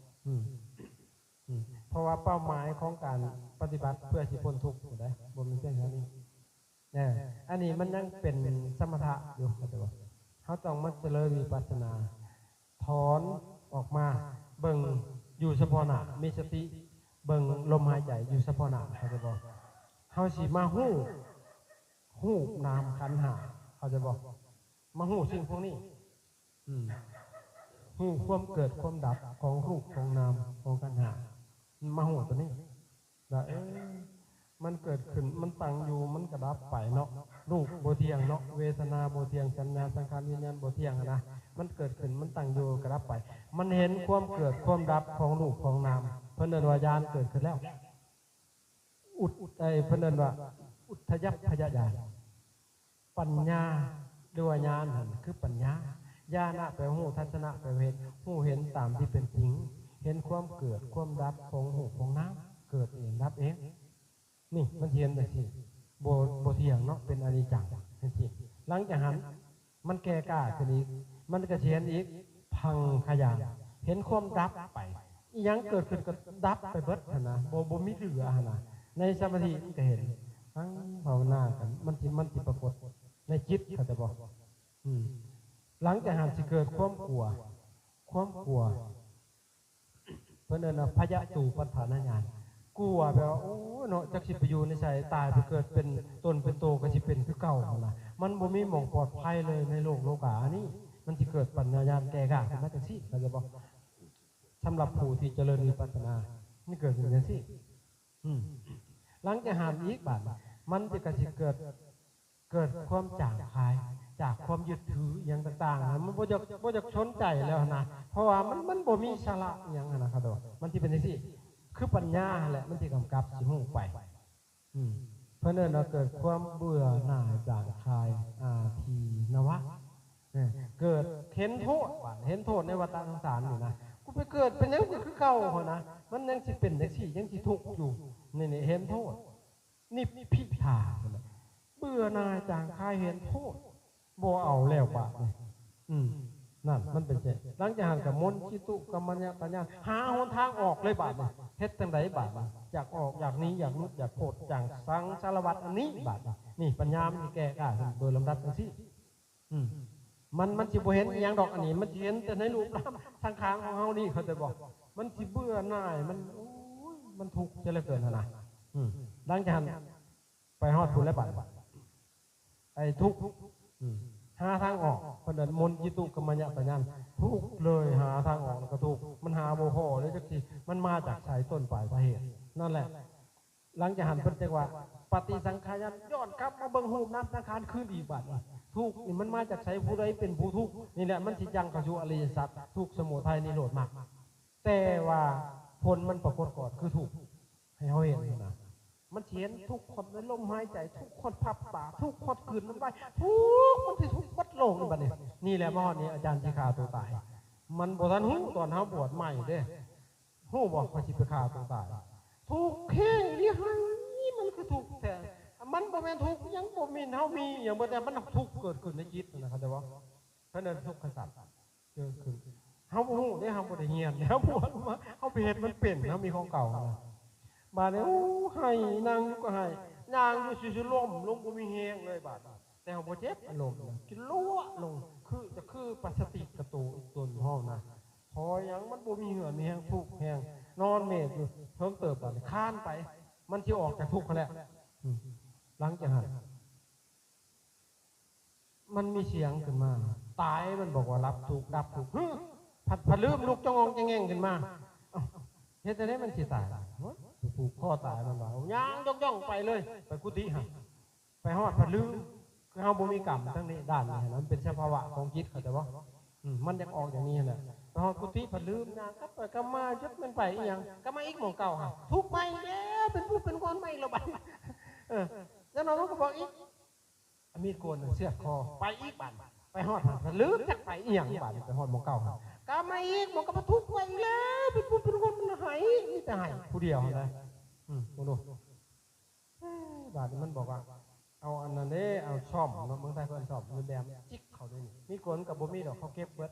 ອືມ ອືມ ເພາະວ່າເປົ້າໝາຍຂອງການປະຕິບັດເພື່ອຊິພົ້ນທຸກພຸ້ນໃດ໋ ບໍ່ແມ່ນພຽງເທົ່ານີ້. ເອີ ອັນນີ້ມັນຍັງເປັນສະມະຖະຢູ່ ເຂົ້າໃຈບໍ່? ເຮົາຕ້ອງມາຈະເລີນວິປັດສະນາ ຖອນອອກມາເບິ່ງຢູ່ສະເພາະໜ້າ ມີສະຕິເບິ່ງລົມຫາຍໃຈຢູ່ສະເພາະໜ້າ ເຂົ້າໃຈບໍ່? ເຮົາຊິມາຮູ້ ຮູບນາມຂັນຫ້າ ເຂົ້າໃຈບໍ່? ມາຮູ້ສິ່ງພວກນີ້ ອືມ ຮູ້ຄວາມເກີດຄວາມດັບຂອງຮູບຂອງນາມຂອງຂັນຫ້າ ມາຮູ້ຕົວນີ້ວ່າ ເອີ ມັນເກີດຂຶ້ນ ມັນຕັ້ງຢູ່ ມັນກໍດັບໄປເນາະ. ຮູບບໍ່ທ່ຽງເນາະ, ເວທະນາບໍ່ທ່ຽງ, ສັນຍາສັງຂານວິນຍານບໍ່ທ່ຽງຫັ້ນນະ. ມັນເກີດຂຶ້ນ ມັນຕັ້ງຢູ່ ກໍດັບໄປ. ມັນເຫັນຄວາມເກີດຄວາມດັບຂອງຮູບຂອງນາມ. ເພິ່ນເອີ້ນວ່າຍານເກີດຂຶ້ນແລ້ວ. ອຸດ ເອີ ເພິ່ນເອີ້ນວ່າອຸດທະຍັບພະຍະຍານ. ປັນຍາ ຫຼືວ່າຍານຫັ້ນຄືປັນຍາ. ຍານະແປວ່າຮູ້, ທັດສະນະແປວ່າເຫັນ, ຮູ້ເຫັນຕາມທີ່ເປັນຈິງ, ເຫັນຄວາມເກີດຄວາມດັບຂອງຮູບຂອງນາມ, ເກີດເອງ ດັບເອງ. ນີ້ມັນຊິເຫັນຈັ່ງຊີ້ ບໍ່ ບໍ່ທ່ຽງເນາະ, ເປັນອະນິດຈັງຈັ່ງຊີ້. ຫຼັງຈາກຫັ້ນ ມັນແກ່ກ້າຂຶ້ນອີກ, ມັນກໍຊິເຫັນອີກ ພັງຄະຍານ, ເຫັນຄວາມດັບໄປ. ອີ່ຫຍັງເກີດຂຶ້ນກໍດັບໄປເບິດຫັ້ນນະ, ບໍ່ ບໍ່ມີເຫຼືອຫັ້ນນະ. ໃນສະມາທິມັນກໍເຫັນ, ນັ່ງພາວະນາກັນ ມັນຊິ ມັນຊິປາກົດໃນຈິດ, ເຂົ້າໃຈບໍ່? ອືມ ຫຼັງຈາກຫັ້ນຊິເກີດຄວາມກົວ, ຄວາມກົວ ເພິ່ນເອີ້ນວ່າພະຍະຕູປັດຖານະຍານ. ກົວແປວ່າ ໂອ້ຍເນາະ ຈັກຊິໄປຢູ່ໃນໃສ, ຕາຍໄປເກີດເປັນຕົນເປັນໂຕກໍຊິເປັນຄືເກົ່າຫັ້ນນະ. ມັນບໍ່ມີໝ່ອງປອດໄພເລີຍໃນໂລກໂລກາອັນນີ້. ມັນຊິເກີດປັນຍາຍານແກ່ກ້າຂຶ້ນມາຈັ່ງຊີ້, ເຂົ້າໃຈບໍ່? ສຳລັບຜູ້ທີ່ຈະເລີນວິປັດສະນາ ມັນເກີດຂຶ້ນຈັ່ງຊີ້. ອືມ ຫຼັງຈາກຫັ້ນອີກບາດ ມັນກໍຊິເກີດ ເກີດຄວາມຈາງຄາຍຈາກຄວາມຍຶດຖືອີ່ຫຍັງຕ່າງໆ, ມັນບໍ່ຢາກ ບໍ່ຢາກສົນໃຈແລ້ວຫັ້ນນະ, ເພາະວ່າມັນ ມັນບໍ່ມີສາລະອີ່ຫຍັງຫັ້ນນະ. ເຂົາເຈົ້າວ່າມັນຊິເປັນຈັ່ງຊີ້, ຄືປັນຍາຫັ້ນແຫຼະ ມັນຊິກຳກັບຊິຮູ້ໄປ. ອືມ ເພິ່ນເອີ້ນວ່າເກີດຄວາມເບື່ອໜ່າຍຈາງຄາຍ ອາທີນະວະ. ເອີ ເກີດເຫັນໂທດ, ບາດເຫັນໂທດໃນວັດຕະສັງສານນີ້ນະ, ກູໄປເກີດເປັນຫຍັງກໍຄືເກົ່າຫັ້ນນະ, ມັນຍັງຊິເປັນຈັ່ງຊີ້ ຍັງຊິທຸກຢູ່. ນີ້ ນີ້ເຫັນໂທດ. ນິບພິທາ ເບື່ອໜ່າຍຈາງຄາຍເຫັນໂທດ, ບໍ່ເອົາແລ້ວບາດນີ້. ອືມ ນັ້ນມັນເປັນຈັ່ງ. ຫຼັງຈາກຫັ້ນກໍມົນຈິຕຸກຳມະຍະຕະຍານ, ຫາຫົນທາງອອກເລີຍບາດນີ້. ເຮັດຈັ່ງໃດບາດນີ້? ຢາກອອກ, ຢາກໜີ, ຢາກຫຼຸດ, ຢາກພົ້ນຈາກສັງສາລະວັດອັນນີ້ບາດນີ້. ນີ້ປັນຍາມັນຊິແກ່ກ້າຂຶ້ນໂດຍລຳດັບຈັ່ງຊີ້. ອືມ ມັນ ມັນຊິບໍ່ເຫັນອີ່ຫຍັງດອກອັນນີ້, ມັນຊິເຫັນແຕ່ໃນຮູບນາມສັງຂານຂອງເຮົານີ້, ເຂົ້າໃຈບໍ່? ມັນຊິເບື່ອໜ່າຍ, ມັນ ໂອ້ຍ ມັນທຸກເສຍເຫຼືອເກີນຫັ້ນນະ. ອືມ ຫຼັງຈາກນັ້ນໄປຮອດພຸ້ນແລ້ວບາດ ໄອ້ທຸກ ອືມ ຫາທາງອອກ. ເພິ່ນເອີ້ນມົນຈິຕຸກຳມະຍະຕະຍານ, ທຸກເລີຍ, ຫາທາງອອກແລ້ວກໍທຸກ. ມັນຫາບໍ່ພໍເລີຍ ຈັກຊິມັນມາຈາກໃສ, ຕົ້ນປາຍສາເຫດ. ນັ້ນແຫຼະ ຫຼັງຈາກຫັ້ນເພິ່ນຈຶ່ງວ່າ ປະຕິສັງຂາຍານ, ຍ້ອນກັບມາເບິ່ງຮູບນາມສັງຂານຄືນອີກບາດນີ້. ທຸກນີ້ມັນມາຈາກໃສ? ຜູ້ໃດເປັນຜູ້ທຸກ? ນີ້ແຫຼະ ມັນຊິຍັງເຂົ້າສູ່ອະລິຍະສັດ, ທຸກ, ສະມຸໄທ, ນິໂຣດ, ມັກ. ແຕ່ວ່າຜົນມັນປາກົດກ່ອນຄືທຸກ ໃຫ້ເຮົາເຫັນນະ. ມັນຊິເຫັນທຸກຄວາມໃນລົມຫາຍໃຈ, ທຸກຄວາມພັບຕາ, ທຸກຄວາມກືນນ້ຳລາຍ, ທຸກ ມັນຊິທຸກເບິດໂລກນີ້ບັດນີ້. ນີ້ແຫຼະ ມາຮອດນີ້ອາຈານຊິຂ້າຕົວຕາຍ. ມັນບໍ່ທັນຮູ້ຕອນເຮົາບວດໃໝ່ເດ້. ຮູ້ບໍ່ ຂ້ອຍຊິໄປຂ້າຕົວຕາຍ. ທຸກແຮງອີ່ຫຼີ ໃຫ້ມັນຄືທຸກແທ້. ມັນບໍ່ແມ່ນທຸກຫຍັງ ບໍ່ມີເຮົາມີຫຍັງເບິດ, ແຕ່ມັນທຸກເກີດຂຶ້ນໃນຈິດນະ, ເຂົ້າໃຈບໍ່? ເພິ່ນເອີ້ນທຸກຂະສັດເກີດຂຶ້ນ. ເຮົາບໍ່ຮູ້ເດ້, ເຮົາບໍ່ໄດ້ຮຽນ, ເຮົາບວດມາ, ເຮົາໄປເຮັດມັນເປັນ, ເຮົາມີຂອງເກົ່ານະ. ບາດນີ້ ໂອ້ ໄຫ້, ນັ່ງຢູ່ກໍໄຫ້, ຍ່າງຢູ່ຊື່ໆ ລົ້ມລົງ ບໍ່ມີແຮງເລີຍບາດນີ້. ແຕ່ເຮົາບໍ່ເຈັບອາລົມນະ, ກິນລົວະລົງ ຄື ຈະຄືປາສະຕິກກະໂຕຕົນເຮົານະ. ພໍຫຍັງ ມັນບໍ່ມີເຫື່ອມີແຮງ, ທຸກແຮງ, ນອນເມດຢູ່ເຖິງເຕີບ. ບາດນີ້ຄານໄປ, ມັນຊິອອກຈາກທຸກຫັ້ນແຫຼະ. ອືມ ຫຼັງຈາກຫັ້ນ ມັນມີສຽງຂຶ້ນມາ, ຕາຍ ມັນບອກວ່າ ລັບທຸກ ດັບທຸກ. ຮຶ ພັດ ພັດລືມລຸກຈອງອອງຈະແງງຂຶ້ນມາ. ເອົ້າ ເຮັດຈັ່ງໃດມັນຊິຕາຍ? ໂອ້ຍ ຜູກຄໍຕາຍ ມັນວ່າ. ຍ່າງຍ່ອງໆໄປເລີຍ, ໄປກຸຕິຫັ້ນ. ໄປຮອດພັດລືມ, ຄືເຮົາບໍ່ມີກຳທາງນີ້ ດ້ານນີ້ຫັ້ນນະ, ມັນເປັນສະພາວະຂອງຈິດ, ເຂົ້າໃຈບໍ່? ອືມ ມັນຢາກອອກຢ່າງນີ້ຫັ້ນແຫຼະ. ໄປຮອດກຸຕິພັດລືມ, ຍ່າງກັບໄປກັບມາ, ຈັກແມ່ນໄປອີ່ຫຍັງ, ກັບມາອີກໝ່ອງເກົ່າ. ຫາ ທຸກໃໝ່ອີກແລ້ວ, ເປັນຜູ້ເປັນຄົນໃໝ່ອີກແລ້ວບັດ. ເອີ ຈັກໜ້ອຍມັນກໍບອກອີກ, ມີດໂກນເຊືອດຄໍ, ໄປອີກບາດ. ໄປຮອດພັດລືມ ຈັກໄປອີ່ຫຍັງບາດ, ໄປຮອດໝ່ອງເກົ່າ. ກັບມາອີກ, ໝ່ອງເກົ່າ ທຸກໃໝ່ອີກແລ້ວ, ເປັນຜູ້ເປັນຄົນໃຫ້, ມີແຕ່ໃຫ້ຜູ້ດຽວຫັ້ນນະ. ອືມ ເບິ່ງດູ. ເອີ ບາດນີ້ມັນບອກວ່າ ເອົາອັນນັ້ນເດ້, ເອົາຊ້ອມເນາະ, ເມືອງໄທເພິ່ນຊ້ອມ ແບມຈິກເຂົາເດ້ນີ້. ມີກົນກໍບໍ່ມີດອກ, ເຂົາເກັບເບິດ.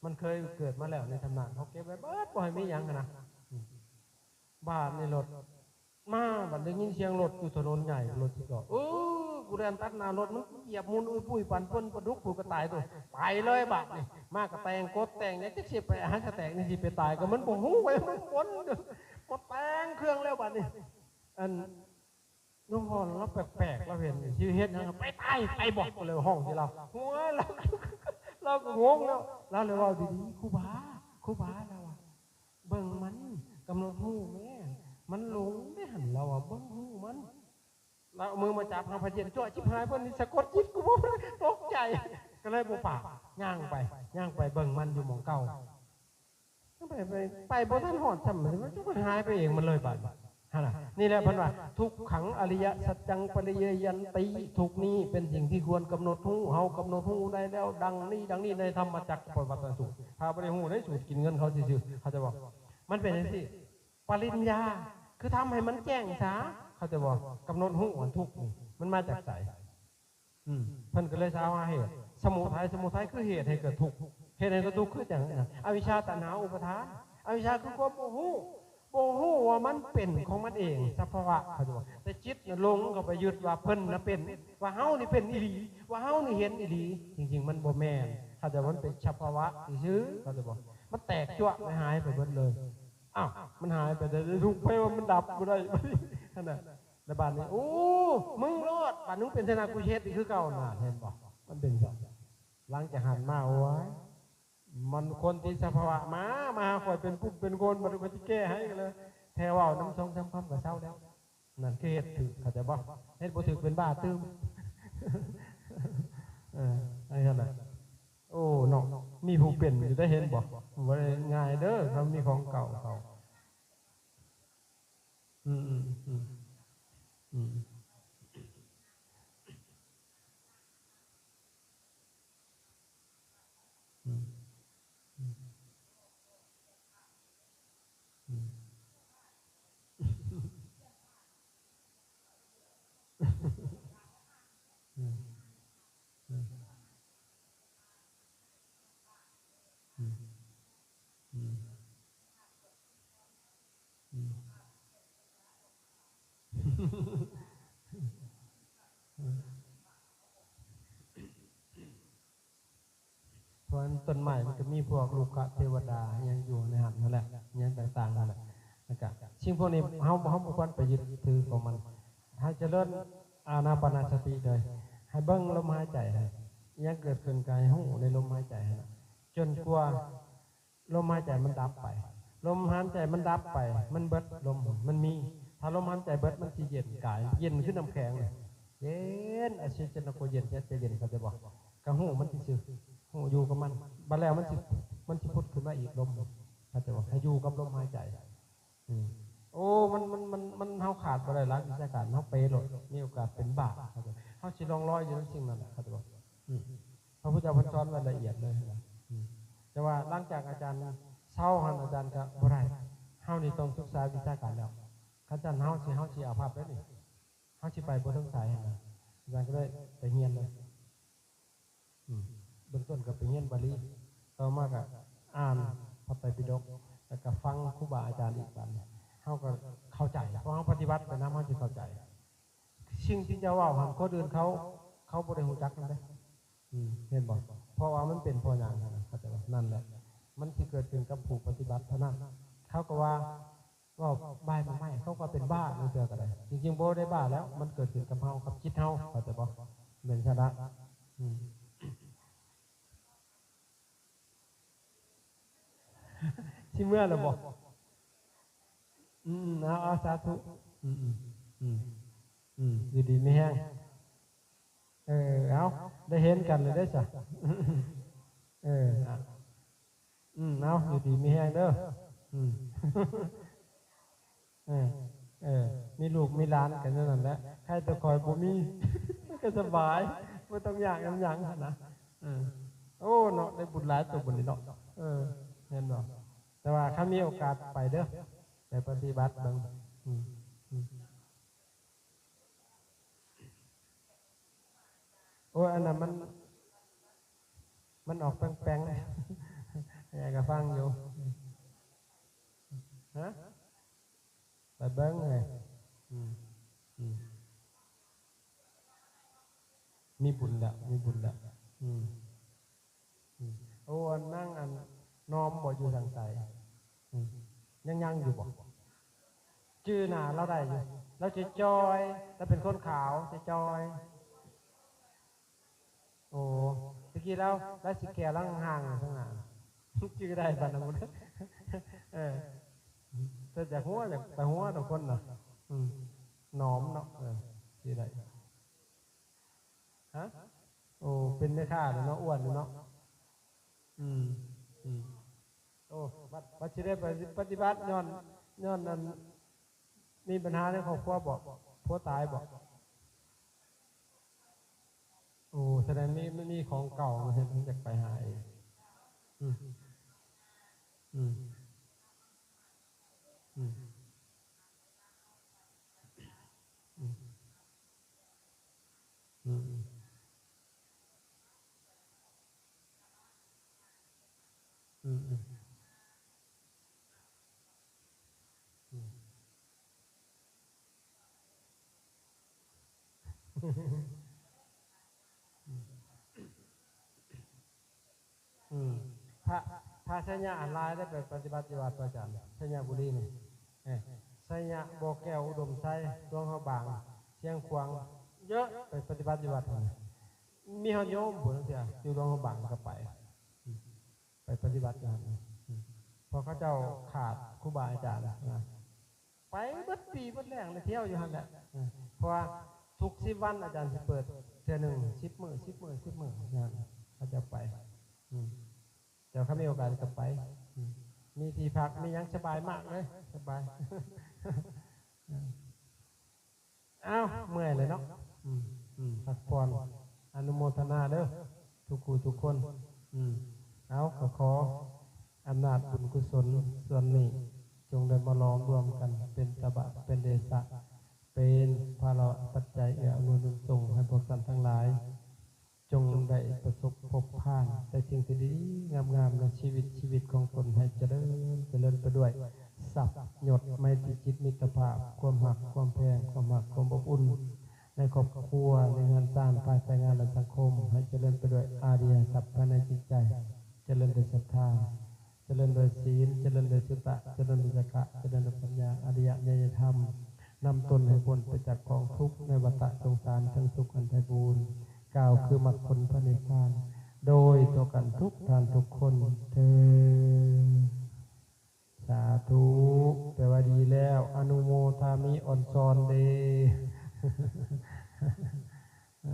ມັນເຄີຍເກີດມາແລ້ວໃນຕຳນານ, ເຂົາເກັບໄວ້ເບິດ, ບໍ່ໃຫ້ມີຫຍັງຫັ້ນນະ. ອືມ ບາດນີ້ລົດມາ, ບັດໄດ້ຍິນສຽງລົດຢູ່ຖະໜົນໃຫຍ່, ລົດສິບລໍ້. ເອີ ກູແລ່ນຕັດໜ້າລົດ, ມັນຢຽບໝູນອຸຍປຸ້ຍ, ປັ່ນເພິ່ນປາດຸກ, ຜູ້ກໍຕາຍຕົວ. ໄປເລີຍບາດນີ້. ມາກໍແຕ່ງກົດແຕ່ງຫຍັງ, ຈັກຊິໄປຫາສະແຕກນີ້, ຊິໄປຕາຍກໍມັນບໍ່ຮູ້ໄວ້ມັນຄົນ. ມາແຕ່ງເຄື່ອງແລ້ວບາດນີ້. ອັນ ຫຼວງພໍ່ລາວແປກໆ, ລາວເຫັນ ຊິເຮັດຫຍັງ? ໄປຕາຍ ໄປບອກ ກໍເລີຍຮ້ອງໃສ່ລາວ. ຫົວລາວ ລາວກໍງົງແລ້ວ, ລາວເລີຍເວົ້າດີໆ, ຄູບາ ຄູບາ ລາວວ່າ ເບິ່ງມັນ ກຳນົດຮູ້ແມ້, ມັນຫຼົງເດ້ຫັ້ນ, ລາວວ່າ ເບິ່ງຮູ້ມັນ. ລາວເອົາມືມາຈັບເຮົາ ພະເຢັນ ຈ້ວຍ ຊິບຫາຍ ເພິ່ນນີ້ສະກົດຈິດກູບໍ່ ຕົກໃຈ ກໍເລີຍບໍ່ປາກ ຍ່າງໄປ ຍ່າງໄປເບິ່ງມັນຢູ່ໝ່ອງເກົ່າ ໄປ ໄປ ໄປບໍ່ທັນຮອດຊ້ຳ ມັນກໍຫາຍໄປເອງມັນເລີຍບາດນີ້ ຫັ້ນນະ. ນີ້ແຫຼະເພິ່ນວ່າ ທຸກຂັງອະລິຍະສັດຈັງປະລິເຍຍັນຕິ ທຸກນີ້ເປັນສິ່ງທີ່ຄວນກຳນົດຮູ້ ເຮົາກຳນົດຮູ້ໄດ້ແລ້ວ ດັ່ງນີ້ ດັ່ງນີ້ ໃນທຳມະຈັກກະປະວັດຕະສູດ. ຖ້າບໍ່ໄດ້ຮູ້ໃນສູດກິນເງິນເຂົາຊື່ໆ ເຂົາຈະບອກ ມັນເປັນຈັ່ງຊີ້ ປະລິນຍາ ຄືທຳໃຫ້ມັນແຈ້ງຊະ ເຂົາຈະບອກ ກຳນົດຮູ້ວ່າທຸກນີ້ມັນມາຈາກໃສ. ອືມ ເພິ່ນກໍເລີຍສາວຫາເຫດ ສະມຸໄທ ສະມຸໄທຄືເຫດໃຫ້ເກີດທຸກ ເຫດໃຫ້ເກີດທຸກຄືຫຍັງນະ? ອະວິຊຊາ ຕັນຫາ ອຸປາທານ. ອະວິຊຊາຄືຄວາມບໍ່ຮູ້ ບໍ່ຮູ້ວ່າມັນເປັນຂອງມັນເອງ ສະພາວະ ເຂົາຈະບອກ ແຕ່ຈິດນະຫຼົງເຂົ້າໄປຍຶດວ່າເພິ່ນນະເປັນ ວ່າເຮົານີ້ເປັນອີ່ຫຼີ ວ່າເຮົານີ້ເຫັນອີ່ຫຼີ. ຈິງໆມັນບໍ່ແມ່ນ ເຂົາຈະ ມັນເປັນສະພາວະຊື່ໆ ເຂົາຈະບອກ ມັນແຕກຈ້ວຍ ມັນຫາຍໄປເບິດເລີຍ. ອ້າວ ມັນຫາຍໄປໄດ້ ທຸກໄປວ່າມັນດັບບໍ່ໄດ້ ຫັ້ນນະ. ແລ້ວບາດນີ້ ໂອ້ ມຶງໂລດ ບາດມຶງເປັນຊະນະ ກູເຮັດອີກຄືເກົ່ານະ ເຫັນບໍ່? ມັນເປັນຊັ້ນ. ຫຼັງຈາກຫັ້ນມາ ໂອ້ຍ ມັນຄົນຕິດສະພາວະມາ ມາຫາຂ້ອຍເປັນປຸ້ມເປັນຄົນ ບາດນີ້ຂ້ອຍຊິແກ້ໃຫ້ ກໍເລີຍແຄ່ເວົ້ານຳສອງສາມຄຳກໍເຊົາແລ້ວ. ນັ້ນຄືເຮັດຖືກ ເຂົ້າໃຈບໍ່? ເຮັດບໍ່ຖືກເປັນບ້າຕື່ມ. ເອີ ອັນນັ້ນນະ. ໂອ້ ເນາະ ມີຜູ້ເປັນຢູ່ໄດ້ ເຫັນບໍ່? ບໍ່ໄດ້ງ່າຍເດີ ຄັນມີຂອງເກົ່າເຂົາ. ອືມ ອືມ ອືມ ອືມ ອືມ ອືມ ອືມ ອືມ ອືມ ອືມ ອືມ ອືມ ອືມ ເພາະວ່າຕົ້ນໄມ້ມັນກໍມີພວກລຸກຂະເທວະດາຫຍັງຢູ່ໃນຫັ້ນຫັ້ນແຫຼະ ຫຍັງຕ່າງໆຫັ້ນແຫຼະ. ແລ້ວກະສິ່ງພວກນີ້ເຮົາ ເຮົາບໍ່ຄວນໄປຍຶດຖືຂອງມັນ. ໃຫ້ຈະເລີນອານາປານະສະຕິເລີຍ ໃຫ້ເບິ່ງລົມຫາຍໃຈ ຫຍັງເກີດຂຶ້ນກໍໃຫ້ຮູ້ໃນລົມຫາຍໃຈຫັ້ນນະ ຈົນກວ່າ ລົມຫາຍໃຈມັນດັບໄປ ລົມຫາຍໃຈມັນດັບໄປ ມັນເບິດລົມ ມັນມີ ຖ້າລົມຫາຍໃຈເບິດ ມັນຊິເຢັນກາຍ ເຢັນຄືນ້ຳແຂງ ເຢັນ ອາເຊຈະນະໂກ ເຢັນ ເຮັດໃຈເຢັນ ເຂົ້າໃຈບໍ່? ກະຮູ້ມັນຊື່ໆ ຮູ້ຢູ່ກັບມັນ ບັດແລ້ວມັນຊິ ມັນຊິຜຸດຂຶ້ນມາອີກລົມ ເຂົ້າໃຈບໍ່? ໃຫ້ຢູ່ກັບລົມຫາຍໃຈ. ອືມ ໂອ້ ມັນ ມັນ ມັນ ມັນ ເຮົາຂາດບໍ່ໄດ້ຫຼັກວິຊາການ ເຮົາເປໂລດ ມີໂອກາດເປັນບ້າ ເຮົາຊິລ່ອງລອຍຢູ່ໃນສິ່ງນັ້ນແຫຼະ ເຂົ້າໃຈບໍ່? ອືມ ພະພຸດທະເຈົ້າເພິ່ນສອນໄວ້ລະອຽດເລີຍນະ. ອືມ ແຕ່ວ່າຫຼັງຈາກອາຈານເຊົາຫັ້ນ ອາຈານກໍບໍ່ໄດ້ ເຮົານີ້ຕ້ອງສຶກສາວິຊາການແລ້ວ ຄັນຊັ້ນເຮົາຊິ ເຮົາຊິອາພັບເດ້ນີ້ ເຮົາຊິໄປບໍ່ເຖິງໃສຫັ້ນນະ ອາຈານກໍເລີຍໄປຮຽນເລີຍ. ອືມ ເບື້ອງຕົ້ນກໍໄປຮຽນບາລີ ຕໍ່ມາກໍອ່ານພະໄຕປິດົກ ແລ້ວກໍຟັງຄູບາອາຈານອີກ ບາດນີ້ເຮົາກໍເຂົ້າໃຈ ເພາະເຮົາປະຕິບັດໄປນຳ ເຮົາຊິເຂົ້າໃຈ ສິ່ງທີ່ເຈົ້າເວົ້າຫັ້ນ ຄົນອື່ນເຂົາ ເຂົາບໍ່ໄດ້ຮູ້ຈັກນຳເດ້. ອືມ ເຫັນບໍ່? ເພາະວ່າມັນເປັນເພາະຫຍັງຫັ້ນນະ ເຂົ້າໃຈບໍ່? ນັ້ນແຫຼະ ມັນຊິເກີດຂຶ້ນກັບຜູ້ປະຕິບັດເທົ່ານັ້ນ. ເຂົາກໍວ່າ ເວົ້າບາຍໝາກໄມ້ ເຂົາກໍເປັນບ້າ ບາງເທື່ອກໍໄດ້ ຈິງໆບໍ່ໄດ້ບ້າແລ້ວ ມັນເກີດຂຶ້ນກັບເຮົາ ກັບຈິດເຮົາ ເຂົ້າໃຈບໍ່? ແມ່ນຊັ້ນລະ. ອືມ ຊິເມືອແລ້ວບໍ່? ອືມ ເອົາ ເອົາ ສາທຸ. ອືມ ອືມ ຢູ່ດີມີແຮງ. ເອີ ເອົາ ໄດ້ເຫັນກັນແລ້ວເດ້ຊະ. ເອີ ອາ ອືມ ເອົາ ຢູ່ດີມີແຮງເດີ. ອືມ ເອີ ເອີ ມີລູກມີຫຼານກັນແນວນັ້ນແຫຼະ ໃຜແຕ່ຂ້ອຍບໍ່ມີ ມັນກໍສະບາຍ ບໍ່ຕ້ອງຍາກນຳຫຍັງຫັ້ນນະ. ເອີ ໂອ້ ເນາະ ໄດ້ບຸນຫຼາຍໂຕບັດນີ້ເນາະ. ເອີ ແມ່ນບໍ່? ແຕ່ວ່າຄັນມີໂອກາດໄປເດີ ໄປປະຕິບັດເບິ່ງ. ອືມ ອືມ. ໂອ້ຍ ອັນນັ້ນມັນ ມັນອອກແປ້ງໆ ແມ່ກໍຟັງຢູ່. ຮະ? ໄປເບິ່ງເລີຍ. ອືມ ອືມ ມີບຸນແລ້ວ ມີບຸນແລ້ວ. ອືມ. ອືມ ໂອ້ ອັນນາງອັນນອມບໍ່ ຢູ່ທາງໃສ? ອືມ ຍັງ ຍັງຢູ່ບໍ່? ຈື່ໜ້າລາວໄດ້ຢູ່ ລາວຈະຈ່ອຍ ລາວເປັນຄົນຂາວ ຈະຈ່ອຍ. ໂອ້ ຕະກີ້ລາວ ລາວຊິແກ່ລາວຫ່າງໆ ທາງໜ້າ ຈື່ໄດ້ປານນັ້ນ. ເອີ ແຕ່ຢາກຫົວ ຢາກໄປຫົວດອກຄົນນະ. ອືມ ນອມເນາະ. ເອີ ຊິໄດ້ ຮະ? ໂອ້ ເປັນແມ່ຄ້າແລ້ວເນາະ ອ້ວນແລ້ວເນາະ. ອືມ ອືມ ໂອ້ ບັດ ບັດຊິໄດ້ໄປປະຕິບັດ ຍ້ອນ ຍ້ອນອັນ ມີບັນຫາໃນຄອບຄົວບໍ? ຜົວຕາຍບໍ? ໂອ້ ສະແດງມີ ມັນມີຂອງເກົ່າມາເຮັດ ມັນຢາກໄປຫາເອງ. ອືມ ອືມ ອືມ ອືມ ອືມ ອືມ ອືມ ອືມ ອືມ ພະ ພະໄຊຍະຫຼາຍໄດ້ໄປປະຕິບັດຢູ່ວັດ ພະອາຈານ ໄຊຍະບູລີນີ້ ເອີ ໄຊຍະ ບໍ່ແກ້ວ ອຸດົມໄຊ ຫຼວງພະບາງ ຊຽງຂວາງ ເຍອະ ໄປປະຕິບັດຢູ່ວັດຫັ້ນ ມີຮອດໂຍມພຸ້ນເທື່ອ ຢູ່ຫຼວງພະບາງກໍໄປ ອືມ ໄປປະຕິບັດຢູ່ຫັ້ນ ອືມ ເພາະເຂົາເຈົ້າຂາດຄູບາອາຈານນະ. ໄປເບິດປີເບິດແລ້ງເລີຍ ທ່ຽວຢູ່ຫັ້ນແຫຼະ ເອີ ເພາະວ່າທຸກສິບວັນອາຈານຊິເປີດເທື່ອໜຶ່ງ ສິບມື້ ສິບມື້ ສິບມື້ ນັ້ນ ເຂົາເຈົ້າໄປ ອືມ ແຕ່ວ່າຄັນມີໂອກາດກໍໄປ ອືມ ມີທີ່ພັກ ມີຫຍັງສະບາຍມາກເລີຍ ສະບາຍ ເອີ ອ້າວ ເມື່ອຍແລ້ວເນາະ ອືມ ອືມ ພັກຜ່ອນ ອະນຸໂມທະນາເດີ້ ທຸກຜູ້ທຸກຄົນ ອືມ ເອົາ ກໍຂໍອຳນາດບຸນກຸສົນສ່ວນນີ້ ຈົ່ງໄດ້ມາຫຼອມລວມກັນເປັນຕະບະ ເປັນເດຊະ ເປັນພາລະປັດໄຈເອື້ອອຳນວຍໜູນສົ່ງໃຫ້ພວກທ່ານທັງຫຼາຍ ຈົ່ງໄດ້ປະສົບພົບຜ່ານແຕ່ສິ່ງທີ່ດີໆງາມໆໃນຊີວິດ ຊີວິດຂອງຕົນໃຫ້ຈະເລີນ ຈະເລີນໄປດ້ວຍຊັບຍົດ ໄມຕີຈິດ ມິດຕະພາບ ຄວາມຮັກ ຄວາມແພງ ຄວາມຮັກ ຄວາມອົບອຸ່ນ ໃນຄອບຄົວ ໃນເຮືອນຊານ ພາຍໃຕ້ງານ ແລະ ສັງຄົມ ໃຫ້ຈະເລີນໄປດ້ວຍອະລິຍະຊັບພາຍໃນຈິດໃຈ ຈະເລີນດ້ວຍສັດທາ ຈະເລີນດ້ວຍສີນ ຈະເລີນດ້ວຍສຸຕະ ຈະເລີນດ້ວຍຈັກກະ ຈະເລີນດ້ວຍປັນຍາ ອະລິຍະຍະຍະທຳ ນຳຕົນໃຫ້ພົ້ນໄປຈາກກອງທຸກໃນວັດຕະສົງສານ ທັງສຸກອັນໄພບູນ ກ່າວຄືມັກຜົນພະນິບພານ ໂດຍທົ່ວກັນທຸກທ່ານທຸກຄົນເທີ້ນ. ສາທຸ ແປວ່າດີແລ້ວ ອະນຸໂມທາມິ ອອນຊອນເດ ເອີ